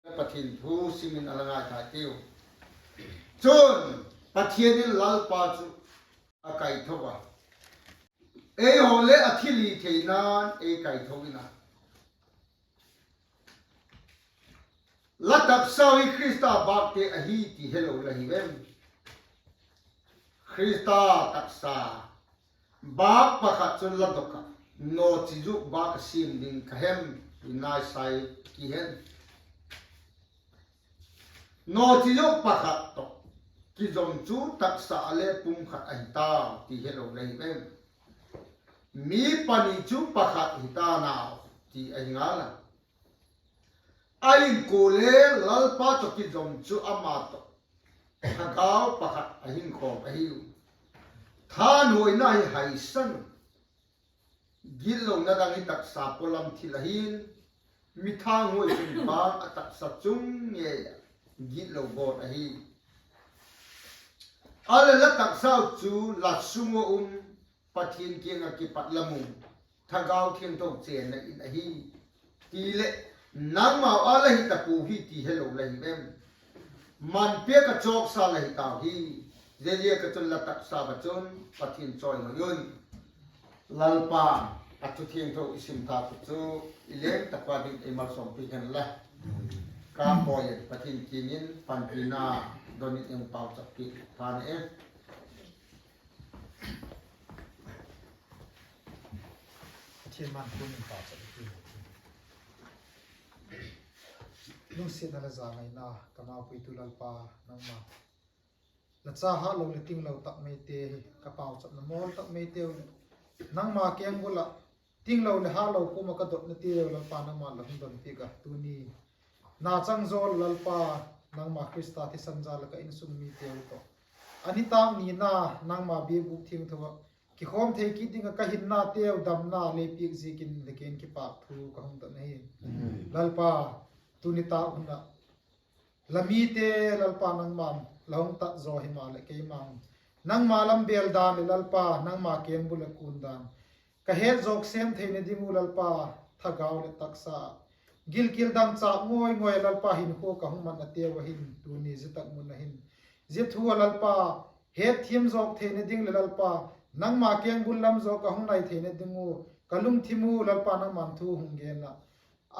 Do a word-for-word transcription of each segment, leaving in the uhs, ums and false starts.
Pathian thu sim in a la ngaithai tiu. Chun, Pathian in Lalpa chu a kaitho a, eihaw le a thilhitheina'n ei kaitho in a, la taksa hi Khrista bâkte ahi ti helo la hi em? Khrista taksa bâk pakhat chu la dok ah, nawchizuak bâk a siam ding ka hem? Ti nai sai ki hen. Nawchizuak pakhat tawh kizom chu taksa ah le pum khat ahi tau ti helo la hi em? Mi pani chu pakhat hi ta nau ti ahi ngal a. A inkuan le Lalpa tawh kizom chu ama tawh thagau pakhat a hing khawm ahiu. Thanhuaina hi haisan, gitlona dang hi taksa pawlam thil ahi'n, mi thanhuai chun vang a taksa chung ngei ah gitlo bawl ahi. A leh la taksau chu la sung ua um, Pathian kiang ah kipat la mu, Thagau Thiangtho chênna in ahi ti leh, nangmau â la hi ta pua hi ti helo la hi em? Man piak ah chawksa la hi tau hi. Ziaziak ah chun la taksa ah chun Pathian chawihoi un. Lalpa, a thu thiangtho i sim tha chu i leng tak ua ding ei malsawmpiak hen la. Ka pawi in Pathian kiang in panpina don in ei pauchap piak tha ni e. Pathian man kun in pauchap piak. Lungsiatna leh zangaina ka maupuitu Lalpa, nangma la cha hatlo leh tinglo tak maite hi ka pauchapna mawl tak maiteu leh, nangma kengbul ah tinglo leh hatlo kuama ka dotnateu Lalpa nangma'n la hung don piak a, tuni nachang zawl Lalpa, nangma Khrista thisan jal ah ka insung miteu tawh, a nitâk nina nangma biakbûk thiangtho ah kikhawm thei kit ding ah ka hinnateu damna lei piak ziakin le ken kipâk thu ka hung don ahi. Lalpa, tu nitâk hun ah la mite Lalpa nangma'n la hung tat zaw himaleh keimau nangma lam bêl dan leh Lalpa nangma kengbul leh kun dan ka het zawk sêm theina ding uh Lalpa, thagau leh taksa gilkial dangchâk ngawi ngawi Lalpa hinkhua ka hung mannateu ah hin tuni zia tak mun ah hin zia thu ah Lalpa, hetthiam zawk theina ding leh Lalpa, nangma kengbul lam zaw ka hung nai theina ding uh ka lungthim uh Lalpa nangma'n thu hung gen ah,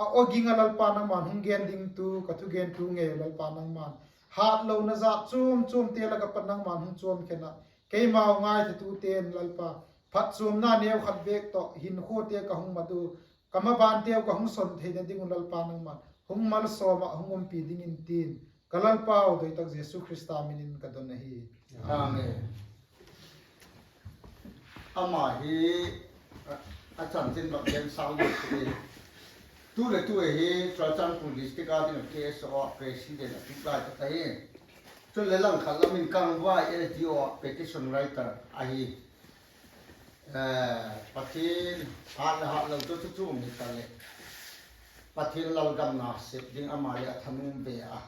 a aw ging ah Lalpa nangma'n hung gen dingtu ka thugentu ngei uh Lalpa nangma'n hatlona jat chuam chuamte lak ah pat nangma'n hung chuam khen ah, keimau ngaithatuten Lalpa, phatchuamna neu khat bêk tawh hinkhuate ka hung mat uh, ka mabanteu ka hung son theina ding uh Lalpa nangma'n hung malsawm ah hung umpi dingin tin, ka Lalpau doi tak Jesu Khrista min in ka don ahi. Amen. Ama hi, a chanchin bak gen sau hi, tu leh tu hi Churachandpur district a ding ah K S O a president a tuk lai tak ahi. Chuleh langkhat lam in Kangvai S D O a petition writer ahi. Pathian hat leh hatlo chu chu chu um hitaleh, Pathian lalgam na sep ding ama leh a thanuam ve a.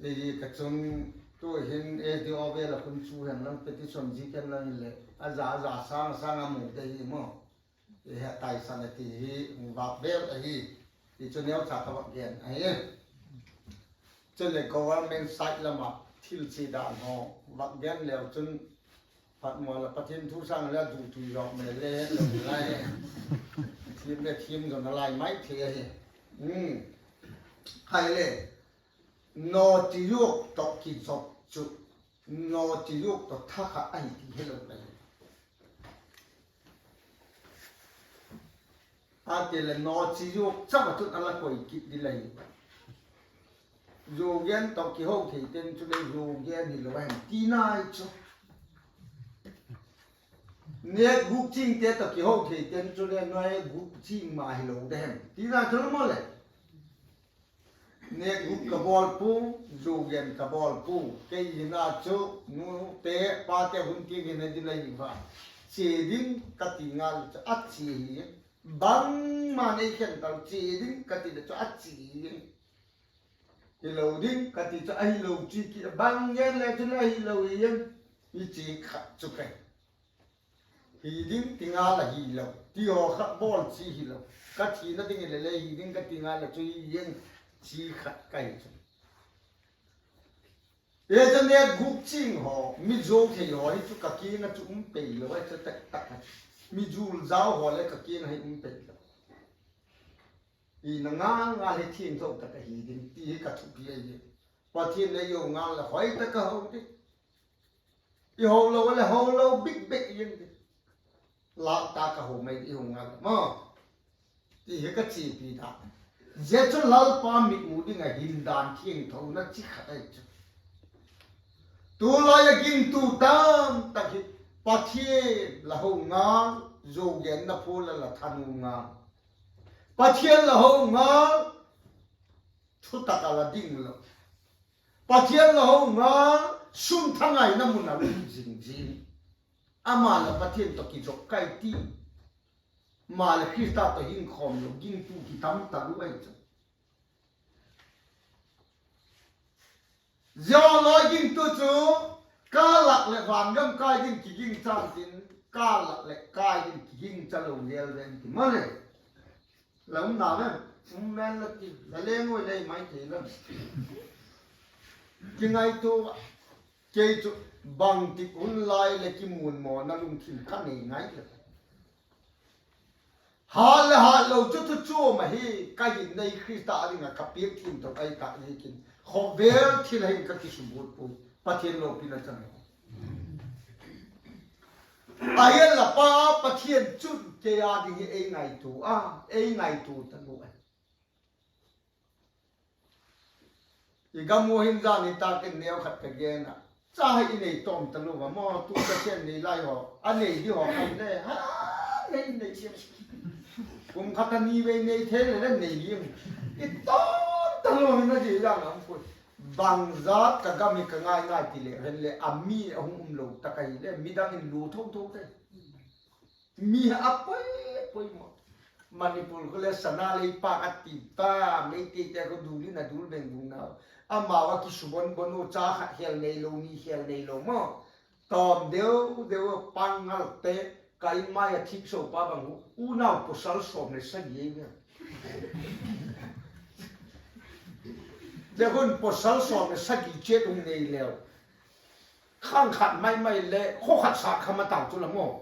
Ziaziak ah chun tu'hin S D O vêl ah khun chu hen lang petition zik hen lang hileh a za a za sâng a sâng a mu te hi maw, i he taisan a ti hi, vâk vêl ahi. Ti chu neucha ka vak gen ahi. Chuleh government side lam ah thil chia dan haw vak gen leu chun, phatmual ah Pathian thu sâng le a du tui zawk mêl le het lo lai, thiam le thiam zaw nalai mai thei ahi. Khaile, nawchizuak tawh kizop chu nawchizuak tawh thakhat ahi ti helo lai. A ti leh nawchizuak chau a chun a la koi kit ding lai. Zuau gen tawh kiho thei ten chule zuau gen hilo ahem ti nai chu. Nêk gûk chingte tawh kiho thei ten chule nêk gûk ching ma hilo de hem ti nai chu la maw leh. Nêk gûk ka bawl pua, zuau gen ka bawl pua, kei hina chu nute pate hun tiang hin a ding lai va. Chia ding ka ti ngal chu a chia hi. Bangma nei khen tau chia ding ka ti le chu a chia hi. Hilo ding ka ti chu ahilo chi ki, bang gen le chu le ahilo hi. I chi khat chu ka hi ding ti ngal a hilo ti haw kha bawl chi hilo. Ka thina ding le le hi ding ka ti ngal le chu hi. chi khat ka hi chu. E, chu nêk gûk ching haw, mi zuau thei haw hi chu ka kiang ah chu um pei lo ai chu tak tak a. Mi zul zau haw le ka kiang ah hi um pei lo. I na ngal ngal hi thiangtho tak ahi ding ti hi ka thupi ahi. Pathian le i ho ngal le hoi tak a ho ding. I ho lo le ho lo bik bek i en ding. Lâk tak a ho mai i ho ngal maw. Ti hi ka chipi dan. Zia chu Lalpa mitmu ding ah hin dan thiangthona chi khat ahi chu. Tulai a gingtu tam tak hi Pathian la ho ngal, zuau genna phual a la tha nuam ngal. Pathian la ho ngal, thutak a la ding lo. Pathian la ho ngal, sum thangaina mun a lut zing zing. Ama la Pathian tawh kizop kai ti. Maleh Khrista tawh hing khawm lo gingtu ki tam tak u ahi chu. Zia lawi gingtu chu, kâl lak leh vangam kai ding kiging chan tin, kâl lak leh kai ding kiging cha lo lel ven ti maw le. La umna ve, um ven la ti, la leng ui lei mai thei la. Kingaitua, kei chu bangtik hun lai leh kimuanmawna lungthim ka nei ngai le. Hat leh hat lo chu thu chuam ahi, ka hinna hi Khrista â ding ah ka piak thiangtho ahi tak ziakin, khawvel thil ah hin ka kisubut puai, Pathian lopina chang. Ahi'n la Pa Pathian chun kei â ding hi ei ngaitua a, ei ngaitua talo ahi. I gam u hin zan nitâk in neu khat ka gen a, cha hi i nei tawm talo a maw, tu ka chen nei lai haw, a nei di haw khan le ha, nei nei siam. Kum khat a ni vei nei thei le le nei diam. I tawm talo in a di zan a um puai. Bangzat ka gam hi ka ngai ngai ti le hen le a mi a hung um lo tak ahi le midang in lu tho tho te. Mi a poi, poimaw. Manipur khu le sana lei pâk a ti ta, Meiteite khu dul in a dul beng bung nau. Amau a kisubon bon u cha khat khel neilo, ni khel neilo maw. Tawm deu deu a Pangalte, ka in mai a thik so pa bang u, unau pawsal sawm leh sagi ei ve. Zia hun pawsal sawm leh sagi chiat hung nei leu. Khang khat mai mai le khaw khat sat kha ma tau chu la maw.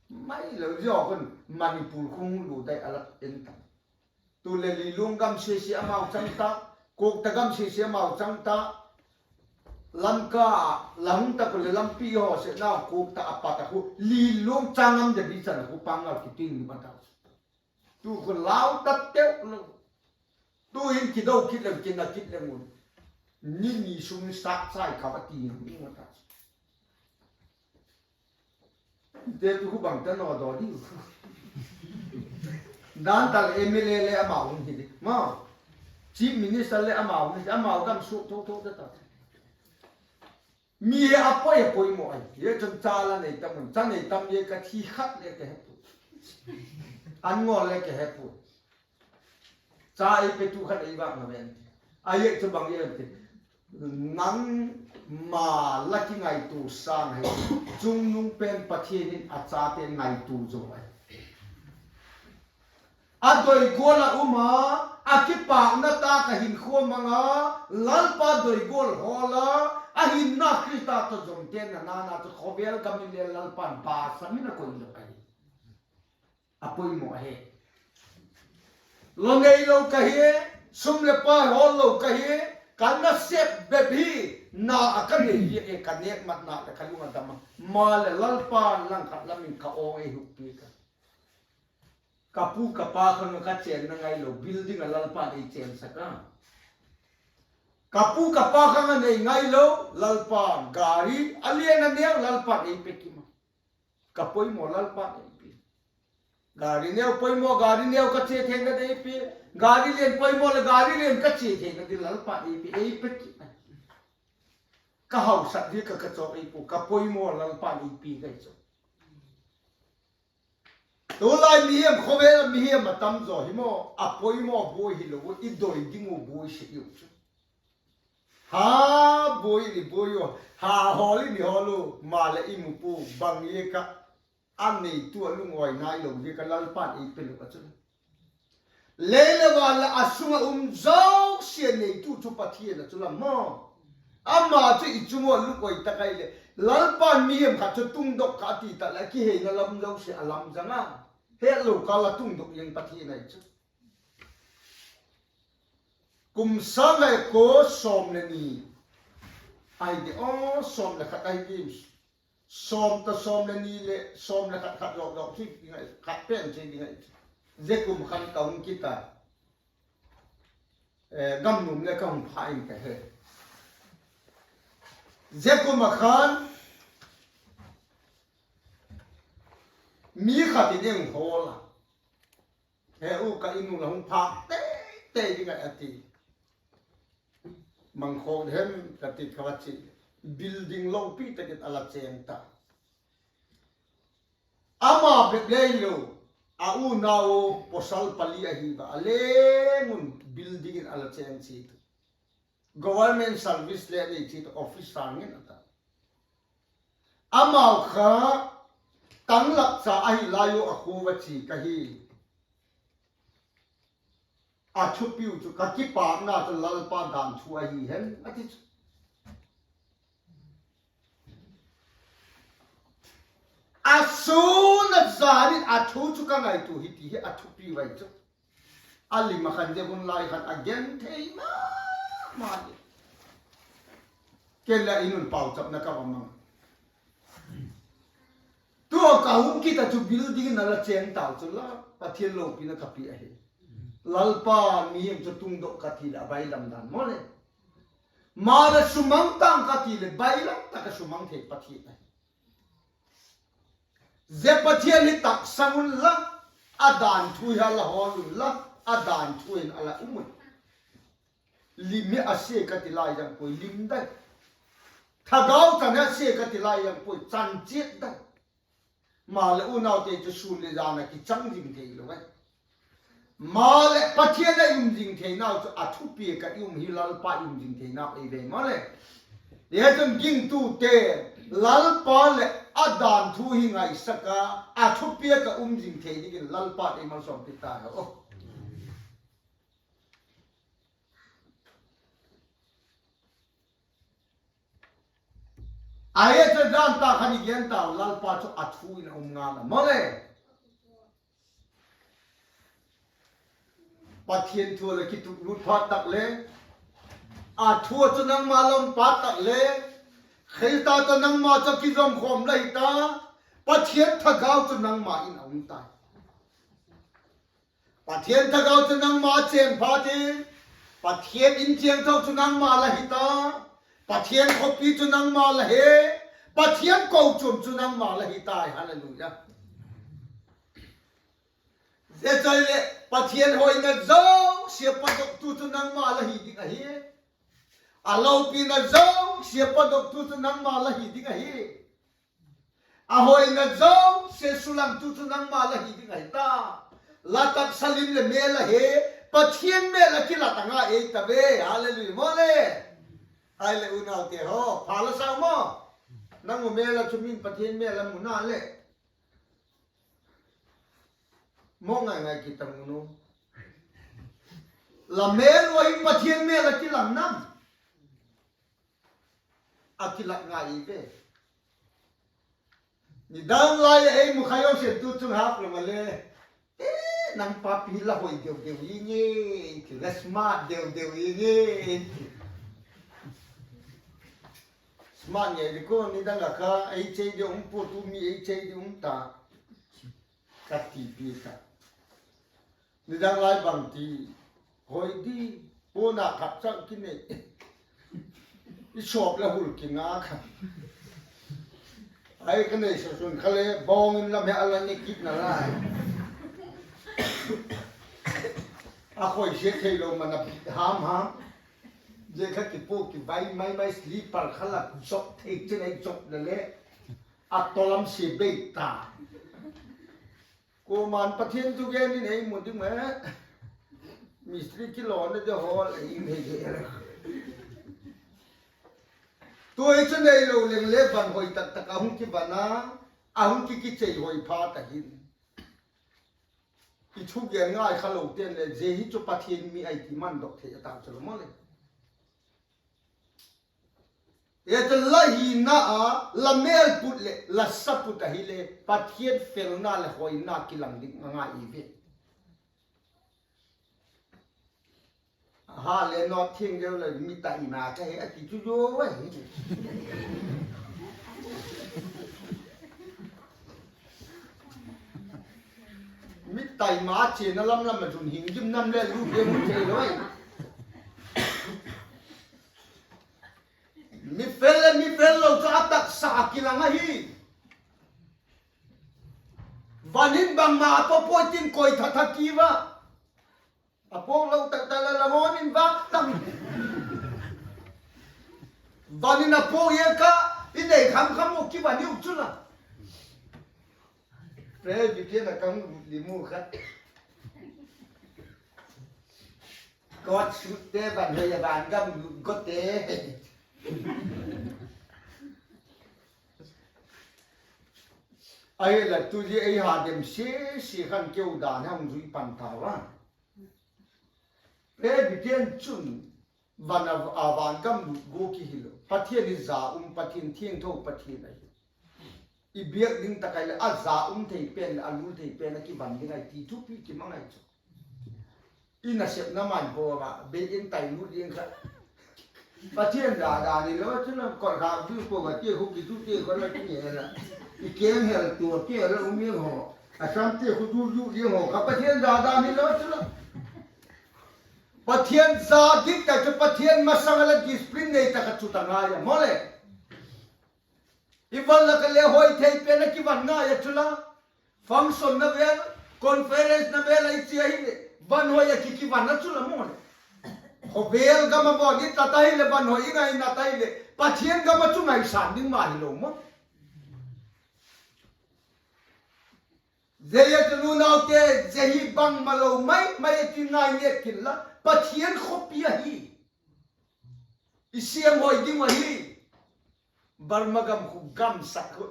Mai lo zia khun Manipur khu hung lu dai a la en ta. Tu le Lilung gam sia sia amau chang ta, Kukta gam sia sia amau chang ta. Lamka, la hung tak u leh lampi haw se nau Kukta a pat a khu Lilung chang am de bi chan a khu Pangal kiting ni ma ta. Tu khu lau ta teu lo. Tu in kido kit leng kina kit leng un. Ni ni sung in sat chai kha a ti ni ma ta. Te tu khu bang ta naw daw di. Dan tal MLA le amau hung hi di maw. Chief Minister le amau hung hi di, amau gam suak tho tho ta ta. Mi hi a poi a poimaw ahi. Zia chun cha la nei tam un, cha nei tam zia ka thi khat le ka he pua. An ngawl le ka he pua. Cha ei petu khat ei vâk na ven ti. A zia chu bang zia ti. Nangma la kingaitua sâng hi chungnung pen Pathian in a chate ngaitua zo ahi. A doi gual ah um a, a kipâkna tak a hinkhua mang a, Lalpa doi gual hawl a, a hinna Khrista tawh zomte na nana chu khawvel gam in le Lalpa'n basam in a koi lo ahi. A poimaw ahi. Lo neilo ka hi, sum leh pai hawl lo ka hi, ka nasep bep hi, na a ka nei hi e, ka nêk matna leh ka lung a dam a. Maleh Lalpa'n langkhat lam in ka aw ei hukpiak a. Ka pu ka pa khang ah ka chênna ngailo, building ah Lalpa'n ei chênsak a. Ka pu ka pa khang ah nei ngailo, Lalpa'n gari a lian a neu Lalpa'n ei pe kim a. Ka poimaw Lalpa'n ei pia. Gari neu poimaw, gari neu ka chia theina ding ei pia. Gari lian poimaw leh gari lian ka chia theina ding Lalpa'n ei pia, ei pe kim a. Ka hausak di ka, ka chawk ei pua, ka poimaw Lalpa'n ei pia ka hi chu. Tulai mihem, khawvel a mihem a tam zaw hi maw, a poimaw buai hilo, i doi ding u buai sek i u chu. Ha buai i buai u, ha hawl i hawl u, maleh i mu pua, bang ziak a, a neitu a lungawi nailo ziak a Lalpa'n ei pe lo a chu. Lei le van leh a sung ah um zosia neitu chu Pathian a chu lam maw. Ama chu i chung ua lukoi tak ahi leh, Lalpa'n mihem khat chu tungdok ka ti tak leh a kiheina lam zosia a lam zang a. Hetlo kâl a tungdok ding Pathian ahi chu. Kum sâng ngai kua sawm le ni ahi di aw, sawm le khat ahi di. Sawm tawh sawm le ni leh sawm le khat, khat zawk zawk chu ding ahi, khat pen chu ding ahi. Zia kum khan ka hung kit a, eh, gam nuam le ka hung pha in ka he. Zia kum ah khan mi khat in ei hawl a, he u, ka in u la hung phâk tei tei ding ahi, a ti. Mang khawk hem ka ti kha a chi. Building lopi tak in a la chêng ta. Ama bep le hilo, a unau pawsal pali ahi va, a leng un building in a la chêng chi tu. Government service le nei chi tu, office sâng in a ta. Amau kha tanglakcha ahi lai u a khua va chi ka hi. A thupiu chu, ka kipâkna chu Lalpa dan thu ahi hen, a ti chu. A sûn a zan in a thu chu ka ngaitua hi ti hi a thupiu ahi chu. A lim ah khan zia hun lai khan a genthei ma ma hi. Ken le in un pauchapna ka va mang. Tu ka hung kit a chu building in a la chêng tau chu la, Pathian lopina ka pi ahi. Lalpa, mihem chu tungdok ka ti leh a bailam dan maw le. Maleh sumang tang ka ti leh bailam tak a sumang thei Pathian ahi. Zia Pathian hi taksang unla, a dan thu hi a la hawl unla, a dan thu in a la um un. Lim hi a sia ka ti lai zang puai, lim dai. Thagau chan hi a sia ka ti lai zang puai, chan chiat dai. Maleh unaute chu sûn le jan a kichang zing theilo ai. Maleh Pathian a i um zing theinau chu a thupiak a i um hi, Lalpa i um zing theinau ei ve maleh. Hia chun gingtute, Lalpa leh a dan thu hi ngaisak a, a thupiak a um zing thei dingin Lalpa'n ei malsawmpi ta hen. Ahi chu dan ta khan i gen tau, Lalpa chu a thu in a um ngal a maw le. Pathian thu leh kituklut phat tak le, a thu chu nangma la um phat tak le, Khrista tawh nangma chu kizom khawm la hi ta, Pathian Thagau chu nangma in a um tai. Pathian Thagau chu nangma chêng phat in, Pathian In thiangtho chu nangma la hi ta, Pathian khawpi chu nangma la hi, Pathian kochuam chu nangma la hi tai. Hallelujah. Zia chu ahileh Pathian hoina zosia padoktu chu nangma la hi ding ahi. A lopina zosia padoktu chu nangma la hi ding ahi. A hoina zosia sulangtu chu nangma la hi ding ahi ta. La taksa lim leh mêl a hi, Pathian mêl a kilat a ngai ei ta ve. Hallelujah maw le. Ahileh unaute haw, pha la sa maw. Nang u mêl a chu min Pathian mêl a mu na leh, mawng ngai ngai kit ta mu nu. La mêl u hi Pathian mêl a kilat nam? A kilat ngai ei ve. Nidang lai a ei mu kha zosia tu chung hâk lo a le, e, nang papi la hoi deu deu i nge, ti la smart deu deu i nge, ti. Smart ngei di ku, nidang a kha ei chei di um pua, tu mi ei chei di um ta, ka tipi ta. Nidang lai bangti hoi di, puan a khat chau kinei, i sawp la hul kinga kha. Ai ka nei sa sun kha le bawng in lam he a la ni kit na lai. A khoi sia theilo man a bit ham ham. Zia kha kipu kivai mai mai, slipper kha la zop thei chin ei zop le le, a tawlam sia bei ta. Kuama'n Pathian thu gen in ei mu ding me. Mistri kilawna de hawl ei nei de. Tu'hin chu neilo leng le van hoi tak tak a hung kivan a, a hung ki kichei hoi phat ahin. i thugen ngai kha lo ten le, zia hi chu Pathian mi ahi ti mandok thei a ta chu lo maw le. E chu la hina a, la mêlput leh la saput ahile Pathian felna leh hoina kilang ding a ngai i ve. A ha le nawt thiang deu le mi taina ka he a ti chu zo ahi. Mi taima chiana lam lam a chun hing gim nam le lu ke mu thei lo ahi. Mi fel le mi fel lo chu a taksa a kilang ahi. Van in bangma a paw pawi tin koi tha tha ki va. A pawk lo tak tak la la hon in vak tam. Van in a pawk ia kha, i nei kham kham u kivan i u chu la. Presbyterian a kam lut li mu kha. Coat suit te van hoi a van gam lut gote. Ahila tu zia ei ha dem si si khan keu dan hang zui pan ta va. Presbyterian chun van a, a van gam lut gua ki hilo. Pathian hi za um, Pathian thiangtho, Pathian ahi. I biak ding tak ahile a za um thei pen leh a lul thei pen a kivan ding ahi ti thupi kimang ahi chu. I nasepna man pua va, bei in tai lut ding kha. Pathian za dan hilo chu la, kol kha du pua va ti khu ki tu ti kol la ti nge la. I keng hel tu ti la um ding haw. A sam ti khu du du ding haw. Kha Pathian za dan hilo chu la. Pathian za dik tak chu Pathian masang a la discipline nei tak a chu ta ngai a maw le. I van lak a le hoi thei pen a kivan ngai a chu la. Function na vel, conference na vel a i chia hile, van hoi a ki kivan a chu la maw le. Khawvel gam a bawn i ta ta hile, van hoi i ngai na ta hile, Pathian gam a chu ngaisan ding ma hilo maw. Zia chu unaute, zia hi bangmalo mai mai a ti ngai nget kin la, Pathian khawpi ahi. I siam hoi ding uh ahi. Burma gam khu gamsat khu,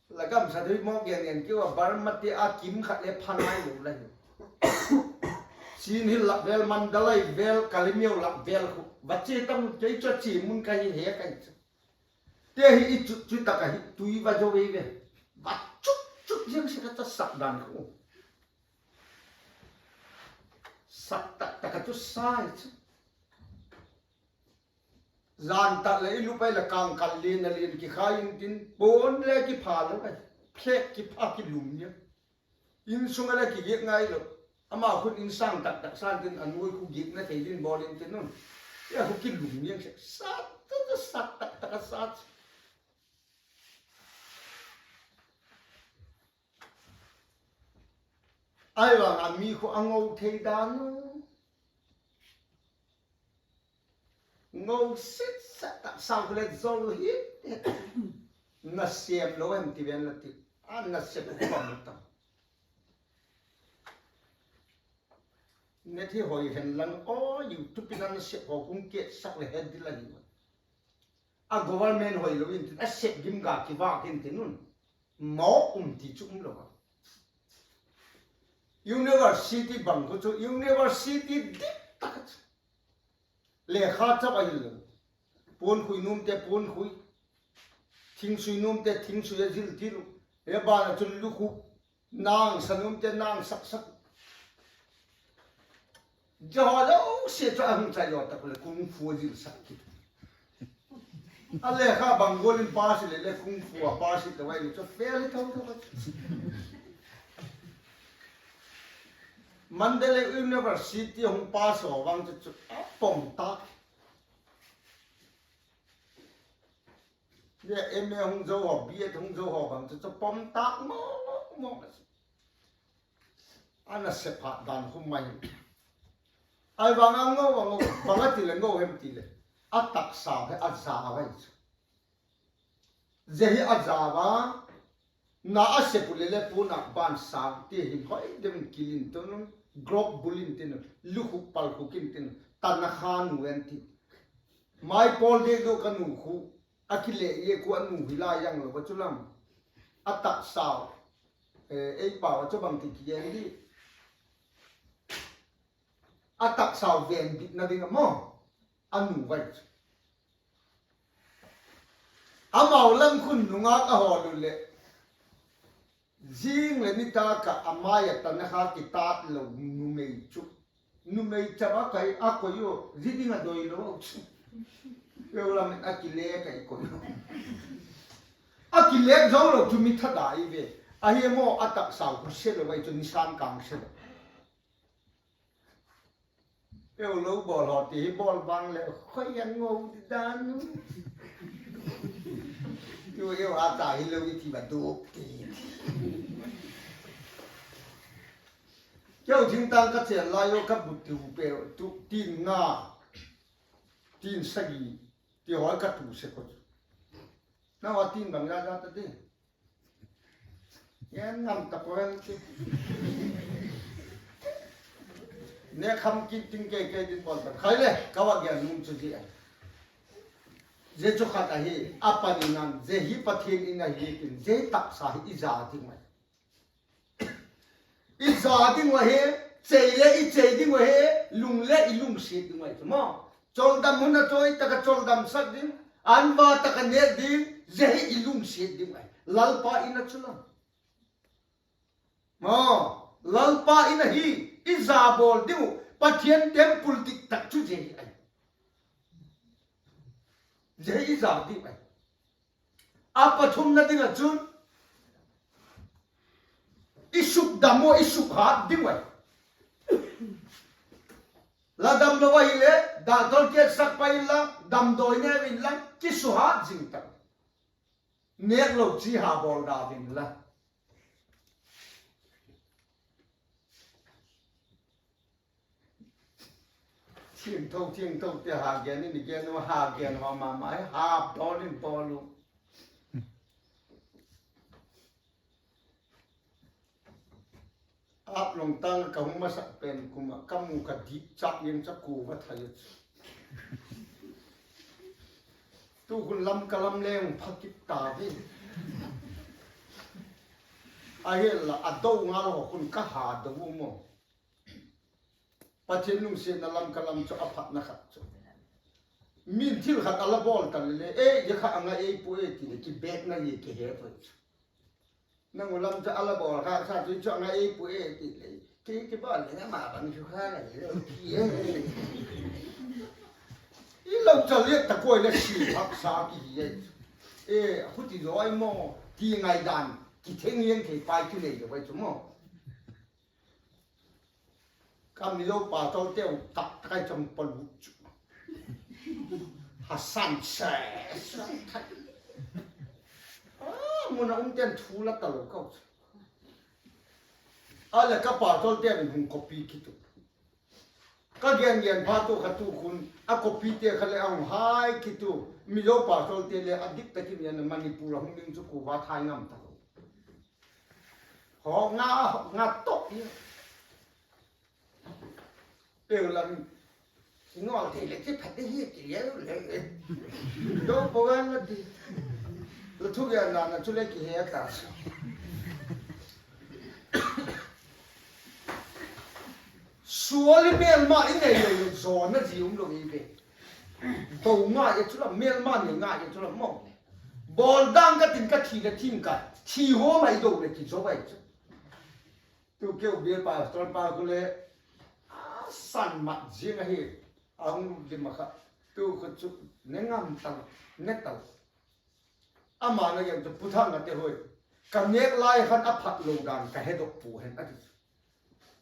la gamsat hui maw gen gen kiu a, Burma te a kim khat le pha nai lo la hi. Chin Hill lak vel, Mandalay vel, Kalemyo lak vel khu va chia tam, kei chu a chia mun ka hi he ka hi chu. Te hi i chut chu tak ahi, tui va zo vei ve. Va chut chut ziang sek a ta sak dan khu. Sak tak tak a chu sai chu. Zan tak leh i lup ai la kângkal lian a lian kikhai intin, puan le kipha lo ai. Phlek kipha kilum nia. Insung a le kigiak ngai lo. Ama khun insang tak tak san tin a nuai khu giakna thei din bawl intin un. Ia khu kilum nia sek. Sat tak tak, sat tak tak a sat. Ahivang a mi khu a ngo thei dan u. Ngo sit sat tak sau le zol hi. Nasep lo em ti ven la ti. A nasep u pam ta. Net hi hoi hen lang aw, YouTube in a nasep haw hung kietsak le het ding la hi. A government hoi lo intin, a sep gim ga kivak intin un. Mawk um ti chu um lo a. University bang khu chu university dik tak a chu. Lekha chap a hil lo. Puan khui nuam te puan khui. Thing sui nuam te thing sui a zil ti lu. He ban a chun lukhu. Nang sa nuam te nang sak sak. Jehovah zosia chu a hung chai zaw tak le kung fu a zil sak kit. A lekha bang gual in pass le le kung fu a pass le vai chu fail tho tho. Mandalay University hung pass haw vang chu chu a pom tak. Zia M A hung zo haw, B Ed hung zo haw bang chu chu pom tak mawng mawng. A nasep hat dan khum mai. Ahivang a ngo a ngo, bang a ti le ngo hem ti le. A taksa he a za vai chu. Zia hi a za va, na a sep u le le puan a ban sâng ti hin hoi deuh in kil intin un, grop bul intin un, lukhuk palkhuk intin un, tan a khan u en ti. Mai pawl dek deu ka nu khu, a kile ye khu a nu hi lai yang lo va chu lam. A taksau, ei pau a chu bang ti kigen di. A taksau venbitna ding a maw, a nu vai chu. Amau lam khun nungak a hawl u leh, zing leh nitâk ah a mai a tan a kha kitât lo numei chu, numei chau a kai a koi u, zi ding a doi lo chu. Peulam in a kilêk a i koi u. A kilêk zo lo chu mi thada i ve. Ahi maw, a taksau khu se lo ai chu, nisan kâng se lo. Eu lo bawl haw ti hi bawl bang leh khoi a ngo di dan u. Tu eu a ta hilo i ti va duk ti. Keu thingtâng ka chêl lai u ka bu tiu pe tu tin nga, tin sagi ti haw ka tu sek u. Nau a tin bang za za ta di. Ngen ngam ta pua ti. Ne kham kit ding kei kei ding bawl ta khai le ka va gen nung chu zia. Zia chu khat ahi, a pani nan zia hi Pathian in ahi tin, zia taksa hi i za ding ai. I za ding uh ahi, chei le i chei ding uh ahi, lung le i lungsiat ding uh ahi chu maw. Choldam hun a chawi tak a choldamsak ding, an va tak a nêk ding, zia hi i lungsiat ding uh ahi. Lalpa in a chu la. Maw, Lalpa in ahi, i za bawl ding uh, Pathian temple dik tak chu zia hi ahi. Zia hi i za ding uh ahi. A pathumna ding ah chun, i sukdam uh, i sukhat ding uh ahi. La damlo ahileh, doctor kietsak pai inla, damdawi neu inla, kisuhat zing tak. Nêklo chi ha bawl da inla. Thiangtho, thiangtho te ha gen in i gen u, ha gen haw ma ma hi ha bawl in bawl u. Âp long tâng ka hung masak pen kum ah ka mu ka dip châk liang cha ku va thai a chu. Tu khun Lamka lam leng pha kit ta di. Ahinla a do ngal haw khun ka ha do u maw. Pathian lungsiatna Lamka lam chu a phatna khat chu, min thil khat a la bawl ta le le, ei, zia kha a ngai ei pua e ti le kibêkna hi kihe thoi chu. Nang u lam chu a la bawl kha sa chu chu a ngai ei pua e ti le, kei kibawl le ama bang chu kha ngai lo ti e. I lo chal le ta kuai le si haksa ki hi e. E, huti zaw ai maw ti ngaidan kitheng liang thei pai kinei lo ai chu maw. Ka Mizo pastorte uh tak tak ai cham palu chu, hasan se, a, mun a umte'n thu la talo ka chu. A leh ka pastorte in hung copy kit u. Ka gen gen phat u kha tu khun a copyte kha leh a hung hai kit u. Mizo pastorte le a dik tak in a Manipur a hung ding chu kuva thai ngam talo. Haw nga, nga tawh i. Peulam, i ngawl thei le chi phat hi ti le le. Do paw'n la ti. La thugenna na chu le kihe ta. Sual i mêlma i nei le zawna zi um lo i ve. Do ngai a chu la, mêlma nei ngai a chu la maw. Bawl dang ka tin ka thi le thim ka thi hawm ai do le kizo ai chu. Tu keu bial pastor pa khu le, a san mat ziang ahi, a hung dim a kha. Tu khu chu ne ngam talo, ne talo. Ama na gen chu Pu Thangate hoi, ka nêk lai khan a phat lo dan ka hedok pua hen a ti chu.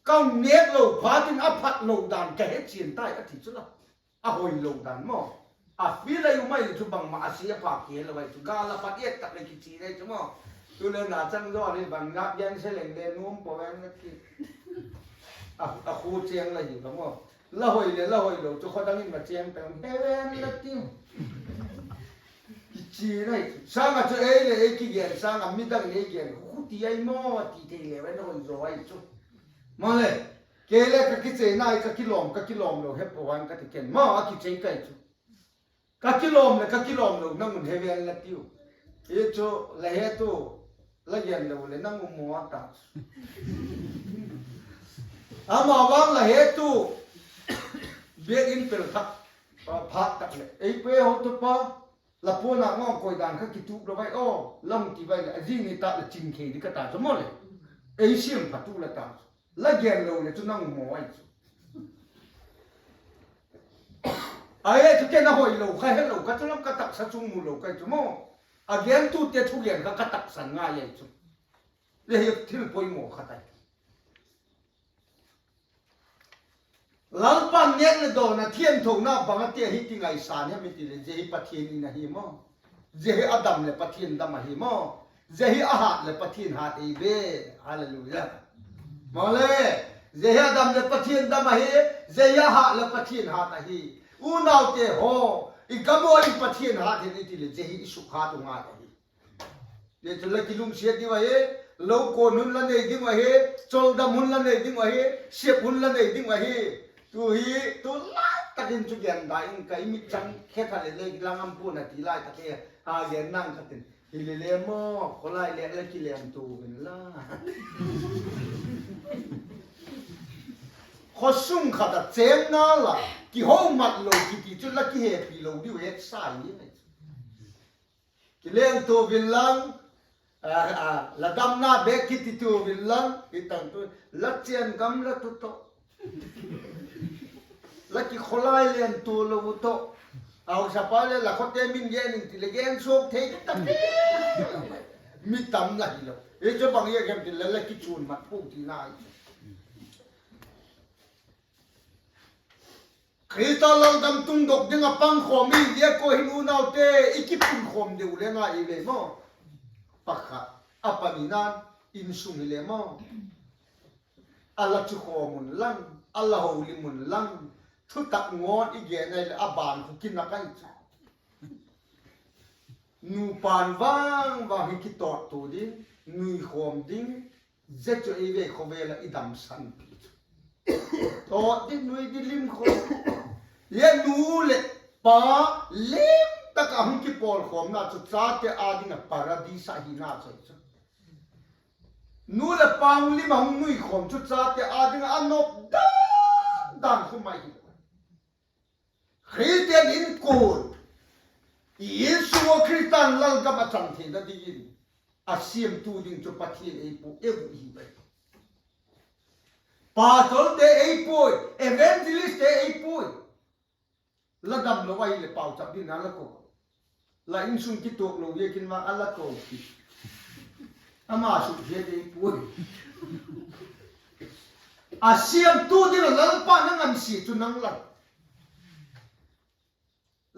Ka nêk lo phat in a phat lo dan ka he chian tai a ti chu la. A hoilo dan maw. A feel ai u mai chu bangma a sia pha kilo ai chu. Gâl a pat et tak le kichi ai chu maw. Tu le na chang zaw ni bang nap gen se leng le nuam pua ven na ti. A, a khu chêng la hi ka maw. La hoi le la hoilo chu khodang in ma chêng ta he ven na ti. Kichi ai chu. Sâng a chu ei le ei kigen sâng a midang in ei gen khu ti ai maw ti thei le ven hoi zaw ai chu. Maw le, kei le ka kichei nai, ka kilawm, ka kilawm lo he pua ven ka ti ken maw a kichei kai chu. Ka kilawm leh ka kilawm lo nang un he ven la tiu. Hi chu la het u, la gen lo leh nang u maw a ta. Amavang la het u, Biak in pel thak, phat tak leh, ei pe ho tu pa, la puan a ngawng koi dan kha kitup lo vai aw, la hung ti vai leh, a zing ni tak leh ching thei di ka ta chu maw le. Ei siam pha tu la ta chu. La gen lo leh chu nang u maw ai chu. Ai chu ken a hoi lo kha he lo ka chu lam ka taksa chung mu lo kai chu maw. A gen tute thugen kha ka taksan ngai ai chu. Le hi thil poimaw kha tai. Lalpa'n nêk leh dawn a thiangthona bang a ti ahi ti ngaisan hem i ti leh, zia hi Pathian in ahi maw. Zia hi a dam leh Pathian dam ahi maw. Zia hi a hât leh Pathian hât ei ve. Hallelujah. Maw le, zia hi a dam leh Pathian dam ahi, zia hi a hât leh Pathian hât ahi. Unaute haw, i gam ah i Pathian hât hen i ti leh, zia hi i sukhat u ngai ahi. Zia chu la kilungsiat diu ahi, lo kuan hun la nei ding uh ahi, chawldam hun la nei ding uh ahi, siap hun la nei ding uh ahi. Tu hi, tu lai tak in chu gen da in ka i mit chang khe tha leh le lang am pua'n a ti lai tak hi, a gen nang ka tin. Hi le le maw, khawlai le la kilengtua vin la. Khawsung khat a chênna la, kiho mat lo kiti chu la kihepi lo diu hetsa i. Kilengtua vin lang, la damna bek kiti tu vin lang, i tang tu, la chian gam la tu tawh. La kikhawlai lengtua lo u tawh. A hausapa le la khawte min gen in ti leh gen suak thei tak. Mi tam la hilo. I chu bang i a gen ti leh la kichuan mat pu ti nai. Khrista laldam tungdok ding ah pangkhawm i zia kua hin unaute, i kipunkhawm deu le ngai i ve maw. Pakhat, a panina'n, insung hile maw. A la chu khawm un lang, a la holim un lang, thutak ngawn i gen ai leh a ban khu kinak ahi chu. Nupa'n vang vang hi kitawttua ding, nuikhawm ding, zia chu ei ve khawvel ah i damsanpi chu. Tawt ding, nui ding, lim khawm. Zia nu leh pa lim tak ah hung kipawlkhawmna chu chate â ding ah paradis ah hina chu chu. Nu leh pa hung lim ah hung nuikhawm chu chate â ding ah a nop dan dan khu mai hi. Khristian inkuan, i insung ah Khristian lalgam a chang theina dingin a siamtu ding chu Pathian ei pua, ei u hi bai. Pastorte ei puai, evangelistte ei puai. La damlo ahileh pauchap dingin a la ko. La insung kituak lo ziakin vang a la ko hi. Ama suk zia ei puai. A siamtu ding ah Lalpa'n a ngansia chu nang la.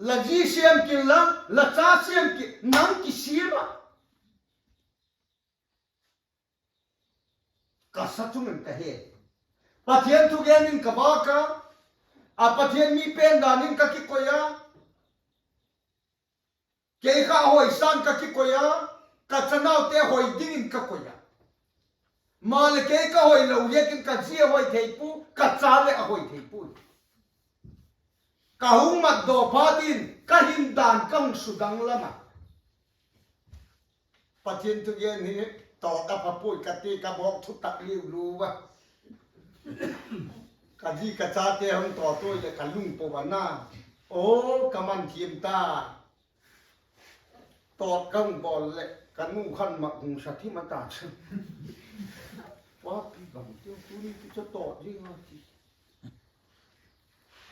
La zi siam kin la, la cha siam kin, nang kisiam ah. Ka sa chung in ka he. Pathian thugen in ka vâk a, a Pathian mi pen dan in ka kikoi a. Kei kha a hoisa'n ka kikoi a, ka chanaute hoi dingin ka koi a. Maleh kei ka hoi lo ziakin ka zi a hoi thei pua, ka cha leh a hoi thei puai. Ka hung matdaw phat in ka hin dan ka hung sudang lam a. Pathian thugen hi tawt a pha puai ka ti, ka bawk thutak liu lu a. Ka zi ka chate hung tawt ui leh ka lung po a na. Aw, ka man thiam ta. Tawt ka hung bawl leh ka nu khan mak hung sa thim a ta chu. Papi bang tiu tuni chu tawt ding a ti.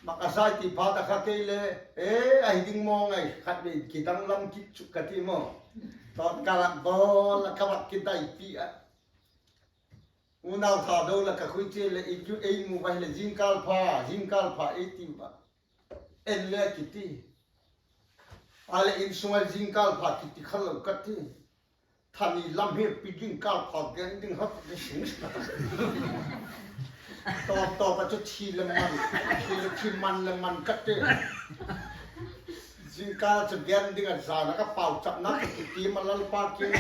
Mak a sai ti phat a kha kei le, e, ahi ding maw ngai, khatvei kidang lam kit chu ka ti maw. Tawt ka lak bawl a ka vak kidaipi a. Unau Thado la ka khui chia leh ei mu vai leh zingkâl pha, zingkâl pha ei ti va. En le kiti. A leh insung a zingkâl pha kiti kha lo ka ti. Thani lam hi pi zingkâl pha gen ding hak de sing. Tawp tawp a chu thi le man, thi le thi man le man ka ti. Zingkâl chu gen ding a zan a ka pauchapna ka kiti ma Lalpa kiang.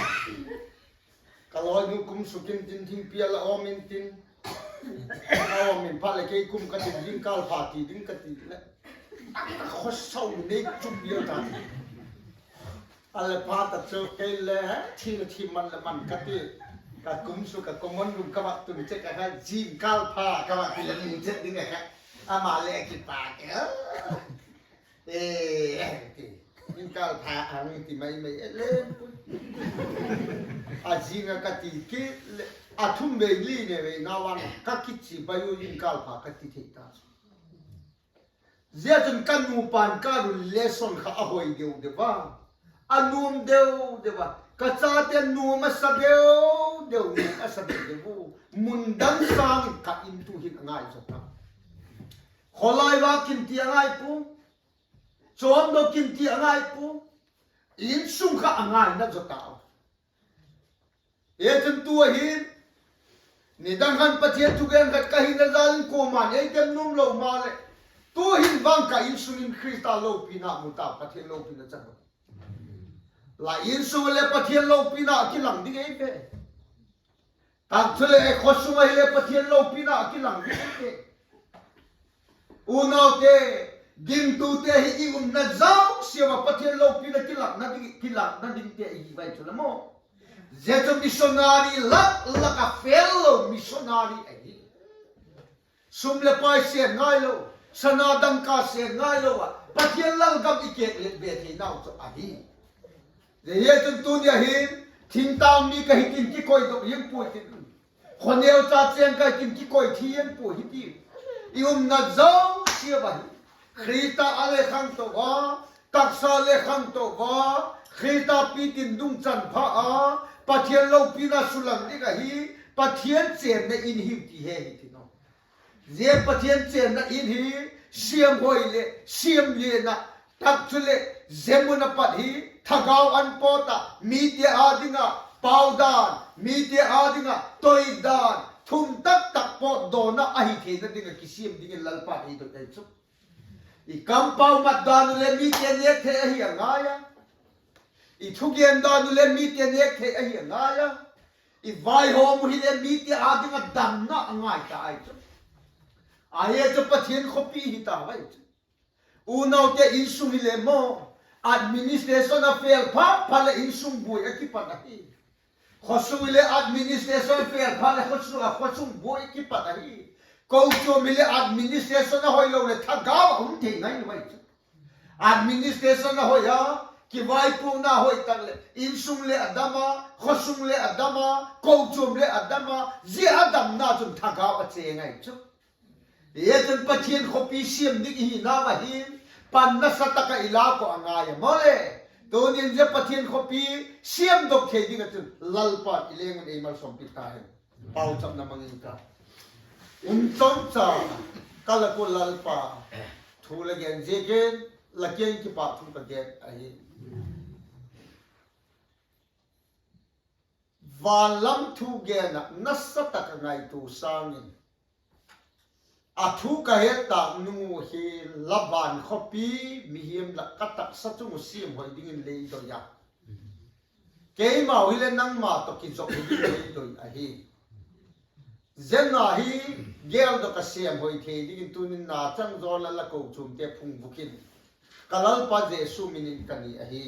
Ka lawinu kum suk intin thingpi a la awm intin, a awm in phat leh kei kum ka tin, zingkâl pha ti ding ka ti leh, khawsau nei chu pia ta. A leh phat a chu kei le thi le thi man le man ka ti. Ka kum suk ka common room ka vak tun che ka kha, zingkâl pha ka vak ti leh ning chet ding a kha. Ama le kipak e. E, ti. Inkâl pha ang ti mai mai e le. A zing a ka ti kit le, a thum vei li ne vei na vang ka kichi bai u, inkâl pha ka ti thei ta. Zia chun ka nupa'n ka run lesson kha a hoi deu deu a, a nuam deu deu a, ka chate nuam a sa deu deu, nuam a sa deu deu u. Mun dang sâng in ka In tu'hin a ngai zaw ta. Khawlai va kin ti a ngai pua, chawm dok kin ti a ngai pua, insung kha a ngaina zaw ta. E chun tu ahin, nidang khan Pathian thugen khat ka hina zal in kuama'n ei tem nuam lo maleh, tu'hin vang ka insung in Khrista lopina mu ta, Pathian lopina chang. La insung ah le Pathian lopina a kilang ding ei ve. Tak chuleh khawsung ah hile Pathian lopina a kilang ding ei ve. Unaute, gingtute hi i umna zosia ah Pathian lopina kilâkna ding, kilâkna dingte i hi vai chu la maw. Zia chu missionary lak lak ah fel lo missionary ahi. Sum leh pai sêm ngailo, sana dangka sêm ngailo ah Pathian lalgam i kêklet be theinau chu ahi. Zia hi chun tuni a hin, thingtâng mi ka hi tin kikoidok hiam puai tin, khawneu cha chêng ka hi tin kikoi thiam puai hi ti. I umna zosia ah hin Khrista a le khangto a, taksa le khangto a, Khrista pi tin dungchan pha a, Pathian lopina sulang ding ahi, Pathian chênna In hiu ti he hi tin aw. Zia Pathian chênna In hi siam hoi leh siam lian ah, tak chuleh zia mun a pat hi thagau an pawt ah, mite â ding ah pau dan, mite â ding ah toi dan, thum tak tak pawt dawn ah ahi theina ding ah kisiam dingin Lalpa'n ei doi ahi chu. I kampau mat dan uh le mite nêk thei ahi a ngai a, i thugen dan uh le mite nêk thei ahi a ngai a, i vaihawm uh hile mite â ding ah damna a ngai ta ahi chu. Ahi chu Pathian khawpi hi ta ahi chu. Unaute, insung hile maw, administration a fel phat phat leh insung buai a kipat ahi. Khawsung hile administration fel phat leh khawsung a khawsung buai kipat ahi. Kochuam hile administration a hoilo leh thagau a um thei ngai lo ahi chu. Administration a hoi a, kivaipuakna hoi tak leh insung le a dam a, khawsung le a dam a, kochuam le a dam a, zia a damna chun thagau a chêng ahi chu. Zia chun Pathian khawpi siam ding i hinau ahin, pan nasa tak ah i lâk uh a ngai a maw le. Tunin zia Pathian khawpi siamdok thei ding ah chun Lalpa'n i leng un ei malsawmpi ta hen. Pauchapna mang ing ka. Um chawmcha ka lak uh Lalpa, thu la gen ziakin la kiang in kipakthu ka gen ahi. Van lam thu gen ah nasa tak ah ngaitua sâng in, a thu ka het tâk nung uh hi la van khawpi mihing lak ka taksa chung uh siamhoi dingin lei doi a, keimau hileh nangma tawh kizop hi dingin lei doi ahi. Zia na hi geldok ah siamhoi thei dingin tunin na chang zaw la la kochuamte phungvuk in, ka Lalpa Jesu min in ka ni ahi.